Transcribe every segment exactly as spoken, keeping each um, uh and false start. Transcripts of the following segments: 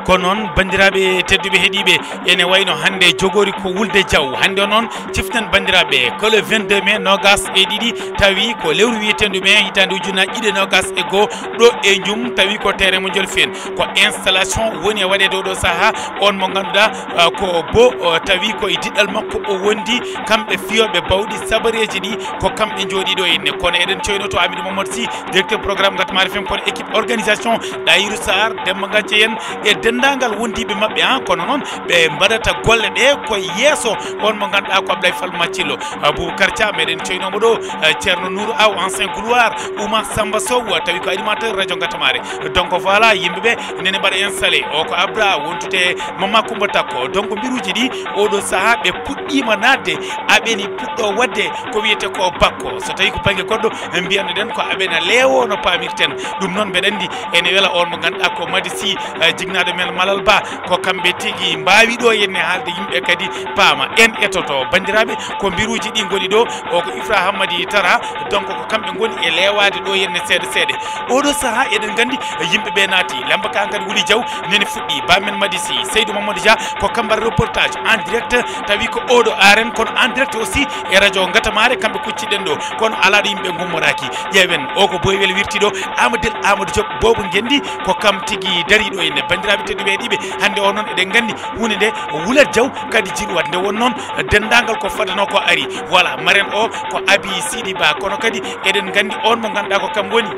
Ko noon, banndiraaɓe tedduɓe heɗiiɓe, ene wayno hannde jogoori ko wulde jaw. Hannde o noon, ciften banndiraaɓe, ko le vingt-deux mai noogaas e ɗiɗi, tawi ko lewru wiyeteendu mai hitaande ujunnaji ɗiɗi e noogaas e goo, ɗo e Njum, tawi ko terrain mo Jolfeen. Ko installation woni e waɗeede oɗo sahaa, on mo ngannduɗaa, ah, ko Bo, oh, tawi ko e diɗɗal makko o wondi, kamɓe fiyooɓe bawɗi sabareeji ɗi, ko kamɓe njooɗii ɗo henne. Kono eɗen coyno to Amidou Mamadou Sy, directeur programme Gatamar F M, kono équipe organisation, Ɗayiru Sarr, Demba Gacce en, e denndaangal wondiiɓe maɓɓe, han, kono noon ɓe mbaɗata golle ɗe ko yeeso on mo ngannduɗaa ko Ablaye Fall Maccillo, Boubacar Thiam, meɗen coynoomo ɗo, eh, Ceerno Nour Aw, ancien couloir, Oumar Samba Sow, tawi ko animateur radio Gatamare. Donc voilà, yimɓe ɓe nene mbaɗa installé, o ko Abra, wondude Mama Coumba Takko. Donc mbiruuji ɗi, oɗo sahaa ɓe puɗɗiima naatde, aɓeni puɗɗo waɗde ko wiyetee ko bakko. So tawi ko bannge goɗɗo, mbiyanno ɗen ko aɓena leewo no paamirten. Ɗum noon mbeɗa anndi ene wela on mo ngannduɗaa ko Madi Sy, eh, jignaaɗo men Malal Ba, ko kamɓe tigi mbaawi ɗo henne haalde yimɓe kadi paama. En etoto banndiraaɓe, ko mbiruuji ɗi ngoni ɗo, o ko Ifra Hammadi Tara, donc ko kamɓe ngoni e leewaade ɗo henne seeɗa seeɗa. Oɗo sahaa eɗen nganndi yimɓe ɓe naati, lamba ka kadi wuli jaw nene fuɗɗi, ba men Madi Sy, Seydou Mamadou Dia, ko kamɓe mbaɗa reportage en direct, tawi ko oɗo aren, kono en direct aussi e radio Gatamare, kamɓe kucciɗen ɗo, kono alaa ɗo yimɓe ngummoraaki. Ƴeewen, o ko Boy Wele wirti ɗo, Amadou Amadou Diop, Bobo Ngendi, ko kam tigi dari ɗo henne. Banndiraaɓe tedduɓe heɗiiɓe, hannde o noon eɗen nganndi huunde nde wulat jaw kadi jiɗu waɗde. Nde won noon denndaangal ko fadano ko ari. Voilà, maren o ko Abi Sidi Ba, kono kadi eɗen nganndi on mo ngannduɗaa ko kam woni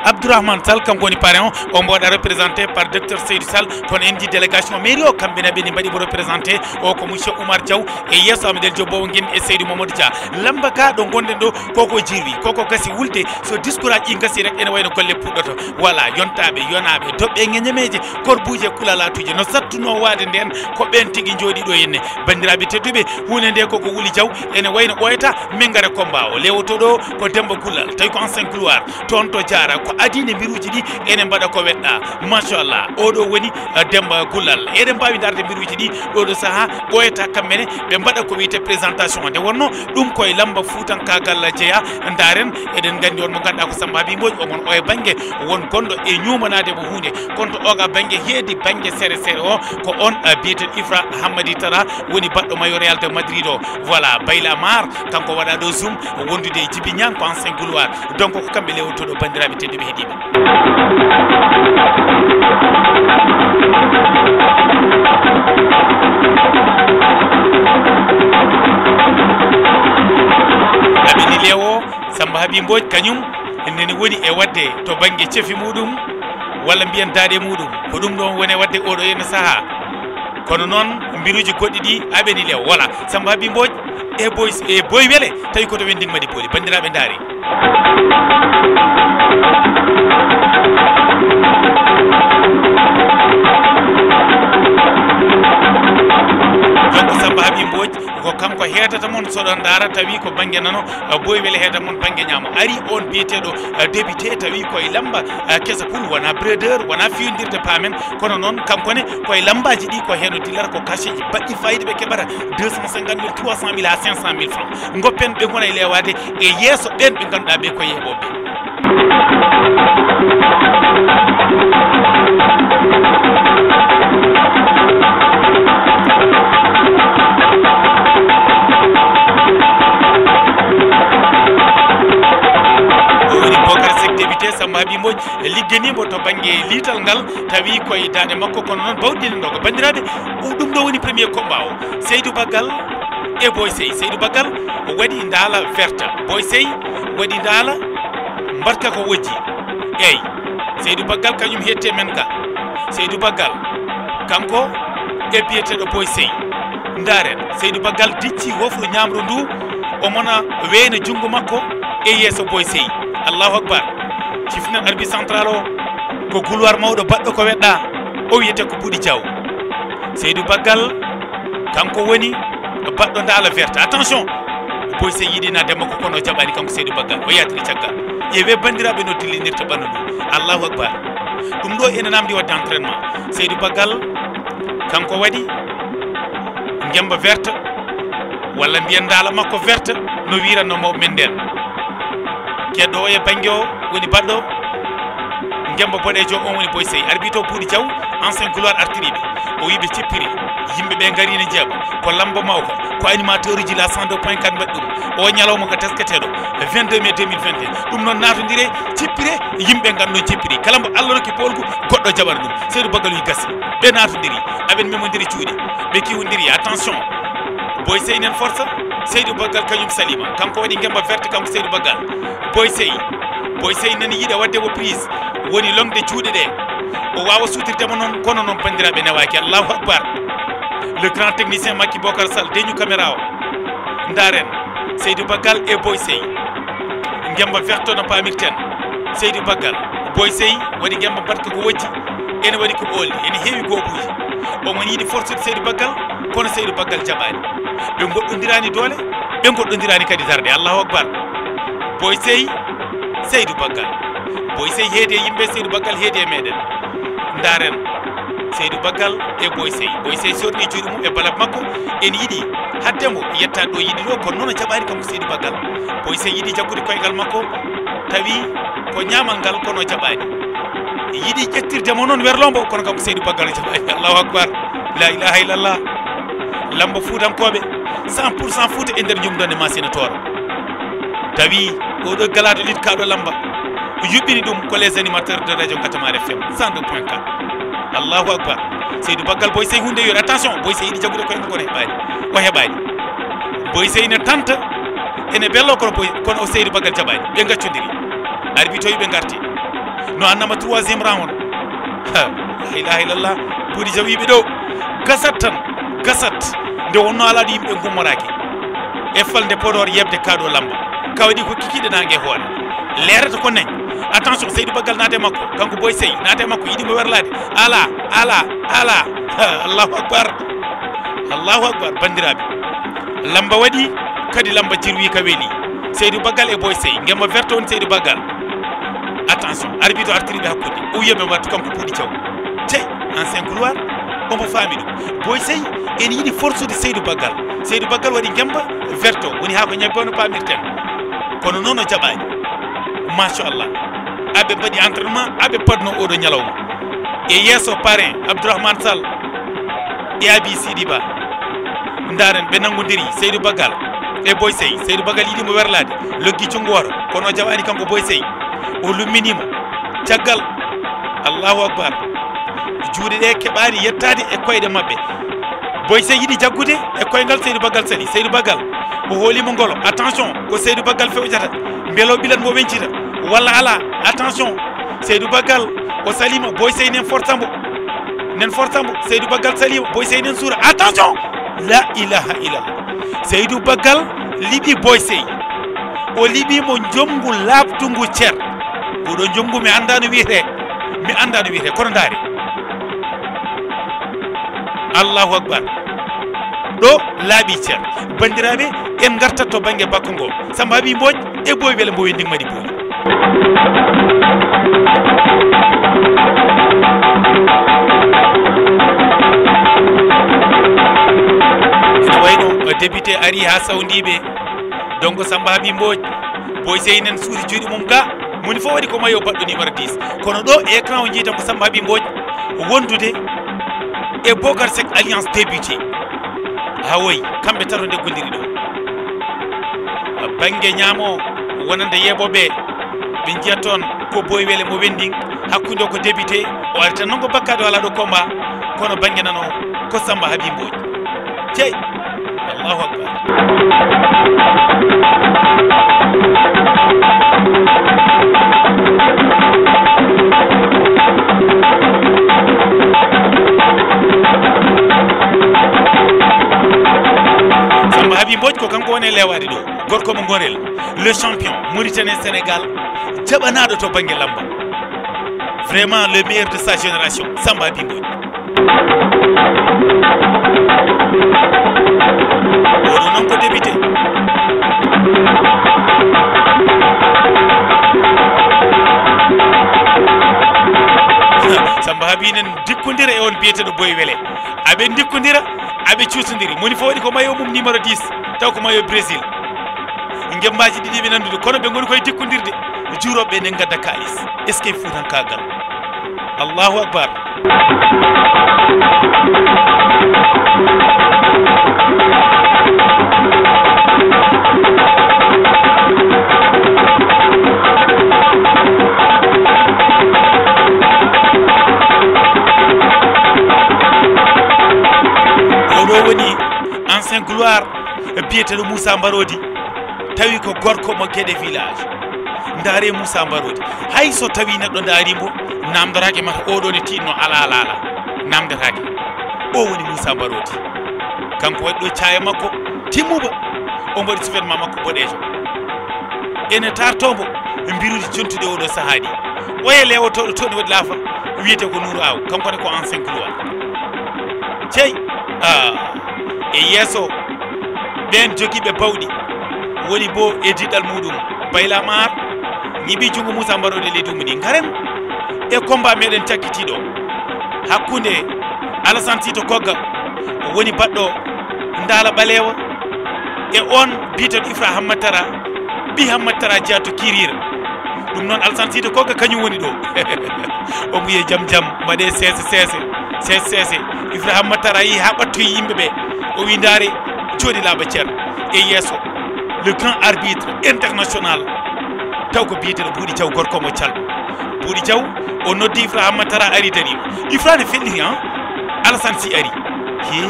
Abdourahmane Sall, kanko woni parrain o, o mboɗa représenté par docteur Seydou Sall, kono en nji délégation mairie o, kamɓe ne ɓe ni mbaɗi mo représenté, o ko monsieur Oumar Diaw, e yeeso Amadou El Diop Bobo Guéni e Seydou Mamadou Dia. Lamba ka ɗo ngonɗen ɗo, koko jirwi, koko gasi wulde, so discours aji ɗi ngasi rek ene wayno golle puɗɗoto. Voilà, yontaɓe, yonaɓe, doɓɓe e ŋeñameje, korbuuje, kulalatuuje, no sattuno waade nden, ko ɓen tigi jooɗi ɗo henne. Banndiraaɓe tedduɓe, huunde nde koko wuli jaw, ene wayno ɓooyata, min ngara combat o. Lewoto ɗo ko Demba Gullal, tawi ko ancien couloir, toon to Jaara, ko adii nde mbiruuji ɗi ene mbaɗa ko weɗɗa. Machallah, oɗo woni, eh, Demba Gullal. Eɗen mbaawi ndaarde mbiruuji ɗi, ɗo ɗo sahaa ɓooyata kamɓe ne, ɓe mbaɗa ko wiyetee présentation. Nde wonno ɗum koye lamba fuutankaagal jeyaa, ndaaren, eɗen nganndi on mo ngannduɗaa ko Samba Habi Mbodj, omon o e bannge won gonɗo e ñuumanaade mo huunde. Kono to oga bannge heedi bannge sere sere o, ko on, eh, biyeteeɗo Ifra Hammadi Tara woni baɗɗo mayo Real de Madrid o. Voilà, Bayla Maar, kanko waɗa ɗo zoom, wondude e Jibi Ñaan, ko ancien couloir. Donc, ko kamɓe lewtoɗo, banndiraaɓe tedduɓe heɗiiɓe. Aɓini lewo, Samba Habi Mbodj, kañum nene woni e waɗde to bannge cefi muɗum, walla mbiyen daaɗe muɗum. Ko ɗum ɗon woni e waɗde oɗo henna sahaa. Kono noon, mbiruuji goɗɗi ɗi aɓeni lew. Voilà, Samba Habi Mbodj e Boy, e Boy Wele, tawi ko to Wending Madi Booli. Banndiraaɓe, ndaari. Donc, Samba Habi Mbodj, ko kanko heedata mon, so ɗon ndaara, tawi ko bannge nano, Boy Wele heedata mon bannge ñaamo. Ari on biyeteeɗo, eh, député, tawi koye lamba, eh, kesa pul, wona bredeur, wona fiyondirde paamen, kono noon kanko ne koye lambaaji ɗi ko heen o dillata, ko kaseeji baɗɗi fayida ɓe keɓata, deux cent cinquante mille, trois cent mille haa cinq cent mille francs. Ngoppen ɓe ngona e leewaade e yeeso ɓeen ɓe ngannduɗaa ɓe ko yeeɓooɓe. O woni Bocar Seck, député Samba Habi Mbodj, ligganiimo to bannge liital ngal, tawi koye daaɗe makko, kono noon bawɗi ne ndoga. Banndiraaɓe, o, ɗum ɗo woni premier combat o. Seydou Baggal e Boy Sey. Seydou Baggal o waɗi ndaala verte. Boy Sey waɗi ndaala mbaɗka ko wojji. Eey, Seydou Baggal kañum hetti e men ga. Seydou Baggal, kanko e biyeteeɗo Boy Sey. Ndaaren, Seydou Baggal dicci wofru ñaamru ndu, o mona weyna junngo makko e yeeso Boy Sey. Allahu Akbar. Cifnen arbitre central o, ko couloir mawɗo baɗɗo ko weɗɗa, o wiyetee ko Buuɗi Jaw. Seydou Baggal, kanko woni baɗɗo ndaala verte. Attention! Boy Sey yiɗi naatde makko, kono o jaɓaani, kanko Seydou Baggal. O yaatiri caggal. Ƴeewee banndiraaɓe no dillinirta ɓanndu ndu. Allahu Akbar. Ɗum ɗo ene namdi waɗde entraînement. Seydou Baggal, kanko waɗi ngemba verte, walla mbiyen ndaala makko verte, no wiiranno mawɓe men nden. Keɗɗo o e bannge o woni baɗɗo Ngemba boɗeejo, on woni Boy Sey. Arbitre o Buuɗi Jaw, ancien gloire artiriiɓe. O wi'i ɓe cippire. Yimɓe ɓe ngari ne jeeɓa. Ko lamba mawka. Ko animateur uji la cent deux point quatre mbaɗi ɗum. O ñalawma ko tesketeeɗo. Vingt-deux mai deux mille vingt et un. Ɗum noon naatondire, cippire, yimɓe ngan noon cippiri. Kala mbo Allah rokki poolgu, goɗɗo jaɓana ɗum. Seydou Baggal wi gasi. Ɓe naatondiri. Aɓen memondiri juuɗe. Ɓe kiwondiri. Attention. Boy Sey nen forsa. Seydou Baggal kañum salima. Kanko waɗi Ngemba verte, kanko Seydou Baggal. Boy Sey. Boy Sey nani yiɗa waɗde mo prise. Woni longde juuɗe ɗe. O waawa suutirde mo noon, kono noon banndiraaɓe newaaki. Allahu Akbar. Le grand technicien Makki Bokar Sall, deñu caméra o. Ndaaren. Seydou Baggal e Boy Sey. Ngemba verte no paamirten. Seydou Baggal. Boy Sey waɗi Ngemba mbaɗka ko wojji. Ene waɗi ko oolni. Ene heewi goobuuji. Omo yiɗi forsude Seydou Baggal, kono Seydou Baggal jaɓaani. Ɓe ngoɗɗondiraani doole, ɓe ngoɗɗondiraani kadi darde. Allahu Akbar. Boy Sey, Seydou Baggal. Boy Sey heedi e yimɓe, Seydou Baggal heedi e meɗen. Ndaaren Seydou Baggal e Boy Sey. Boy Sey sorni juuɗe mum e balab makko. En yiɗi hadde mo yettaade ɗo yiɗi ɗo, kono noon o jaɓaani kanko Seydou Baggal. Boy Sey yiɗi jaggude koygal makko, tawi ko ñaamal ngal, kono o jaɓaani. Yiɗi ƴettirde mo noon, werlo mbo, kono kanko Seydou Baggal o jaɓaani. Allahu Akbar. La ilaha illallah. Lamba Fuutankooɓe, cent pour cent Fuuta e nder jumdonde ma Sina Tooro. Tawi oɗo galaɗo lit kaɗo lamba. Yuɓɓini ɗum ko les animateurs de radio Ngatamar F M cent deux point quatre. Allahu Akbar. Seydou Baggal, Boy Sey hunde yori. Attention, Boy Sey yiɗi jaggude koye makko, kono heɓaani. O heɓaani. Boy Sey ne tanta, ene bello, kono Boy, kono o Seydou Baggal jaɓaani. Ɓe ngaccondiri. Arbitre o ɓe ngarti. No annama troisième round. Ha, la ilaha illallah. Buuɗi jawiiɓe ɗo. Gasat tan, gasat. Nde wonno alaa ɗo yimɓe ngummoraaki. E falnde Podor yeɓde kaɗo lamba. Ka waɗi ko kikiɗe naange hoore. Leerata ko neñ. Attention, Seydou Baggal naate makko. Kanko Boy Sey naate makko. Yiɗi mo werlaade. Ala, ala, ala. Ha, Allahu Akbar. Allahu Akbar, banndiraaɓe. Lamba waɗi, kadi lamba jirwi ka weli. Seydou Baggal e Boy Sey. Ngemba verte on Seydou Baggal. Attention, arbitre artiri ɓe hakkunde. O wiya ɓe wattu kanko Buuɗi Jaw. Cey, ancien couloir, omo faami ɗum. Boy Sey, ene yiɗi forsude Seydou Baggal. Seydou Baggal waɗi Ngemba verte o. Woni haa ko ñebbe o no paamirten. Kono noon o jaɓaani. Machallah. Aɓe mbaɗi entraînement, aɓe padno oɗo ñalawma. E yeeso parrain Abdourahmane Sall e Abi Sidi Ba. Ndaaren, ɓe nanngodiri, Seydou Baggal e Boy Sey. Seydou Baggal yiɗi mo werlaade, loggi junngo woto, kono o jaɓaani kanko Boy Sey. O lummini mo. Caggal, Allahu Akbar. Juuɗe ɗe keɓaani yettaade e koyɗe maɓɓe. Boy Sey yiɗi jaggude e koyngal Seydou Baggal sali. Seydou Baggal, o hooli mo ngolo. Attention, ko Seydou Baggal fewjata. Mbele o ɓilat mo wencita. Walla alaa. Attention, Seydou Baggal, o salima. Boy Sey nen forsa mbo. Nen forsa mbo. Seydou Baggal salima. Boy Sey nen suura. Attention! La ilaha illallah. Seydou Baggal liɓi Boy Sey. O liɓi mo njomngu laaɓtungu cer. Oɗo njomngu mi anndaa no wiyetee. Mi anndaa no wiyetee. Kono ndaare. Allahu Akbar. Ɗo laaɓi cer. Banndiraaɓe, en ngartat to bannge bakko ngo. Samba Habi Mbodj e Boy Wele mbo wendi mari Boy. Ene wayno député ari haa sawndiiɓe. Donc Samba Habi Mbodj, Boy Sey nen suuti juuɗe mum ga. Moni fof waɗi ko mayo baɗɗo numéro dix. Kono ɗo e écran o jiytan ko Samba Habi Mbodj wondude e Bocar Seck Alliance Député. Hawoy, kamɓe tato ndeggondiri ɗo. Bannge ñaamo wonande yeɓoɓe, ɓe njiyat toon ko Boy Wele mo wendi, hakkunde o ko député, o ari tan noon ko bakkaade o alaa ɗo combat, kono bannge nano ko Samba Habi Mbodj. Cey! Allahu Akbar. Samba Habi Mbodj ko kanko woni e leewaade ɗo. Gorko mo Gorel, le champion, Mauritanie, Sénégal, jaɓanaaɗo to bannge lamba. Vraiment le meilleur de sa génération, Samba Habi Mbodj. Oɗo noon ko député. Samba Habi nen dikkondira e on biyeteɗo Boy Wele. Aɓe dikkondira, aɓe cuusondiri. Moni fof waɗi ko mayo mum numéro dix, taw ko mayo Brésil. Ngembaaji ɗiɗi ɓe nanndude, kono ɓe ngoni koye dikkondirde. Juurooɓe ɓe nen ngadda kaalis. Est-ce que fuutankaagal? Allahu akbar. Oɗo woni ancien gloire biyeteɗo Moussa Mbarodi, tawi ko gorko mo Guédé village. Ndaare Moussa Mbarodi, hay so tawi neɗɗo ndaari mo, namdoraake mata oɗo ne tinno ala ala ala, namdoraake. O woni Moussa Mbarodi. Kanko waɗi ɗo caaya makko timmuba, o mbaɗi sous-vêtement makko boɗeejo. Ene tarto mo mbiruuji jontuɗi oɗo sahaa ɗi. Oye lewotooɗo toon waɗi laafa, wiyete ko Nour Aw, kanko ne ko ancien gloire. Cey, ah, e yeeso ɓeen jogiiɓe bawɗi, woni bo e diɗal muɗum, Bayla Maar, ñiɓi junngo Moussa Mbarodi e leydi mum ni. Ngaren e combat meɗen cakkitiiɗo hakkunde Alassane Sito Kogga, woni baɗɗo Ndaala Ɓaleewa, e on biyeteeɗo Ifra Hammatara, ɓi Hammatara jeyaa to Kirira. Ɗum noon Alassane Sito Kogga kañum woni ɗo. Omo wiye jam jam, mbaɗe seese seese, seese seese. Ifra Hammatara yi haa ɓattoyi yimɓe ɓe. O wi ndaare, jooɗi laaɓa cer. E yeeso, le grand arbitre international. Taw ko biyeteeɗo Buuɗi Jaw gorko mo calɗo. Buuɗi Jaw, o noddi Ifra Hammatara ari dariima. Ifra ne felliti, han? Alassane Sy ari. Hee.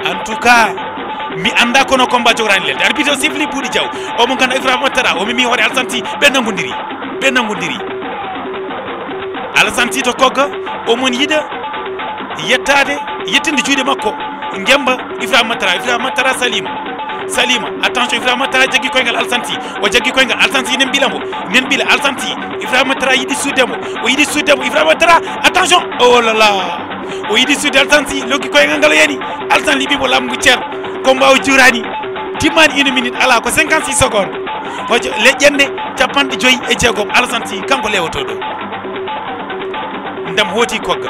En tout cas, mi annda kono combat jogoraani lelde. Arbitre o sifli Buuɗi Jaw. Omo ganda Ifra Hammatara, o memi hoore Alassane Sy, ɓe nangondiri. Ɓe nangondiri. Alassane Sito Kogga, omon yiɗa yettaade, yettinde juuɗe makko. Ngemba Ifra Hammatara, Ifra Hammatara salima. Salima, attention, Ifra Hammatara jaggi koyngal Alassane Sy. O jaggi koyngal, Alassane Sy nen ɓila mo. Nen ɓila Alassane Sy. Ifra Hammatara yiɗi sudde mo. O yiɗi sudde mo. Ifra Hammatara, attention. Oh là là. O yiɗi sudde Alassane Sy, lokki koyngal ngal o yani. Alassane liɓi mo laamu ngu cer. Combat o juuraani. Timmaani une minute, alaa ko cinquante-six secondes. Hojo leƴƴannde capanɗe joyi e jeegom, Alassane Sy kanko lewotooɗo. Ndam hooti Kogga.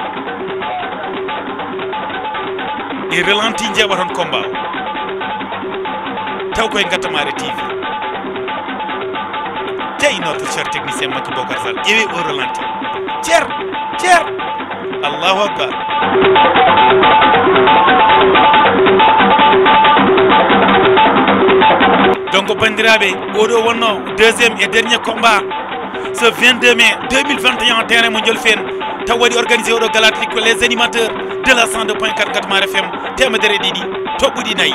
E ralenti njeeɓaton combat o. Taw koye Gattamaare T V. Tey notre cher technicien Macky Bokar Sall, ƴeewi o ralenti. Cer, cer. Allahu akbar. Donc, banndiraaɓe, oɗo wonno deuxième et dernier combat ce vingt-deux mai deux mille vingt et un, terrain mo Jolfen, taw waɗi organisé oɗo gala ko les animateurs de la cent deux point quatre Gattamaare F M, teemedere e ɗiɗi toɓɓuɗi nayi.